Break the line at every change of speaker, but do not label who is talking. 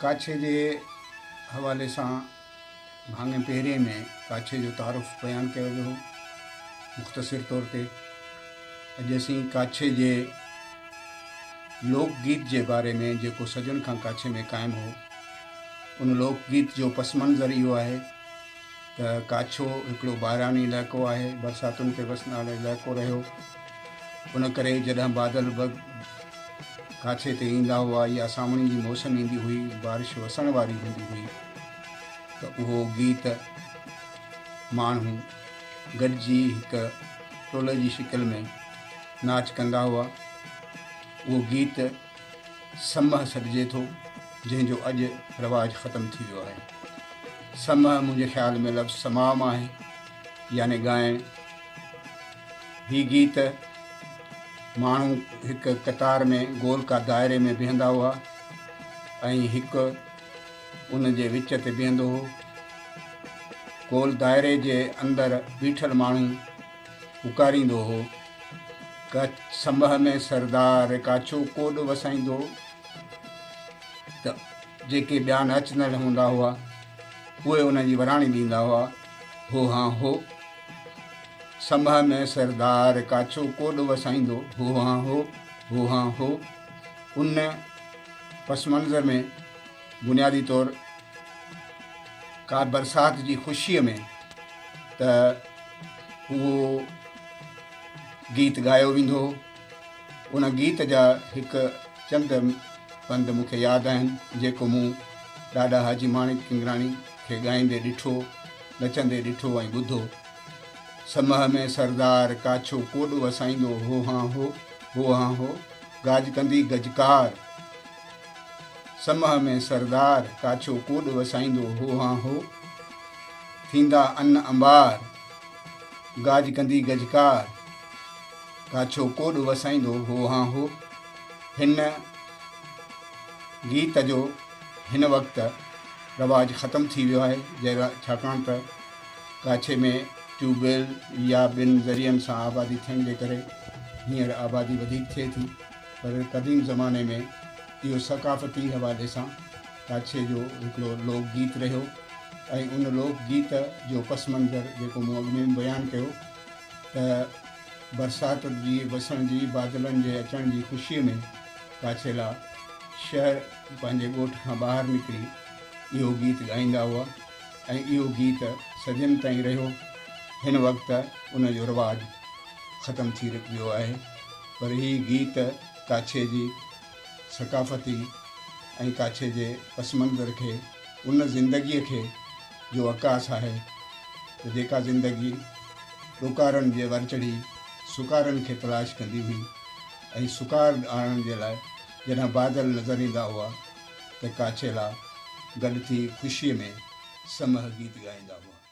ڪاڇي جي حوالي سان ڀاڱي پهرين ۾ ڪاڇي جو تعارف بيان ڪيو ويو هو مختصر طور تي. اڄ اسين ڪاڇي جي لوڪ گيت جي باري ۾ جيڪو صدين کان ڪاڇي ۾ قائم هو، ان لوڪ گيت جو پس منظر اهو آهي ته ڪاڇو هڪڙو باراني علائقو آهي، برساتن تي وسندڙ علائقو رهيو، ان ڪري جڏهن بادل به ڪاڇي تي ايندا هئا يا سانوڻي جي موسم ايندي هئي، بارش وسڻ واري هوندي هئي ته اهو گيت ماڻهو گڏجي هڪ ٽولي جي شڪل ۾ ناچ ڪندا هئا. اهو گيت سمهه سڏجي ٿو، جنهن جو اڄ رواج ختم ٿي ويو آهي. سمهه منهنجي خيال ۾ لفظ سماع مان آهي، يعني ڳائڻ. هي گيت ماڻهو هڪ قطار ۾ گول ڪا دائري ۾ بيهندا هئا ۽ هڪ ان جي وچ تي بيهندو هو. گول دائري جي اندر بيٺل ماڻهو پڪاريندو هو، سنبهه ۾ سردار ڪاڇو ڪوڏ وسائيندو ته جيڪي ٻيا ناچندڙ هوندا هئا، اهي ان جي وراڻي ڏيندا هئا، هو هان هو. سنبهه ۾ سردار ڪاڇو ڪوڏ وسائيندو، هو هان هو، هو هان هو. ان پس منظر ۾ بنيادي طور ڪا برسات جي خوشيء ۾ ته اهو گيت ڳايو ويندو هو. ان گيت جا هڪ چند بند مون کي ياد آهن، جيڪو مون ڏاڏا حاجي ماڻڪ ڪنگراڻي کي ڳائيندي ڏٺو، نچندي ڏٺو ۽ ٻڌو. سمهه ۾ سردار ڪاڇو ڪوڏ وسائيندو هو هان هو، هو هان هو، گاج ڪندي گجڪار. سمهه ۾ سردار ڪاڇو ڪوڏ وسائيندو هو هان هو، ٿيندا ان انبار، گاج ڪندي گجڪار، ڪاڇو ڪوڏ وسائيندو هو هان هو. هن گيت جو هن وقت رواج ختم ٿي ويو آهي، ڇاڪاڻ ته ڪاڇي ۾ ٽيوب ويل يا ٻين ذريعن سان آبادي ٿيڻ جي ڪري هينئر آبادي وڌيڪ ٿئي ٿي. پر قديم زماني ۾ اهو ثقافتي حوالي سان ڪاڇي جو هڪڙو لوڪ گيت رهيو ۽ ان لوڪ گيت جو پس منظر جيڪو مون اڳ ۾ به بيان ڪيو ته برسات جي وسڻ جي بادلن جي اچڻ جي خوشيء ۾ ڪاڇيلا شهر پنهنجي ڳوٺ کان ٻاهر نڪري اهو گيت ڳائيندا هئا ۽ اهو گيت صدين تائين رهيو. هن وقت ان جو رواج ختم ٿي ويو آهي. پر هي گيت ڪاڇي جي ثقافتي ۽ ڪاڇي جي پس منظر کي ان زندگيء کي جو عڪاس آهي ته جيڪا زندگي ڏوڪارن جي ور چڙهي سڪارن کي تلاش ڪندي هئي ۽ سڪار آڻڻ جي لاء جڏهن بادل نظر ايندا هئا ته ڪاڇيلا گڏ ٿي خوشيء ۾ سمهه گيت ڳائيندا هئا.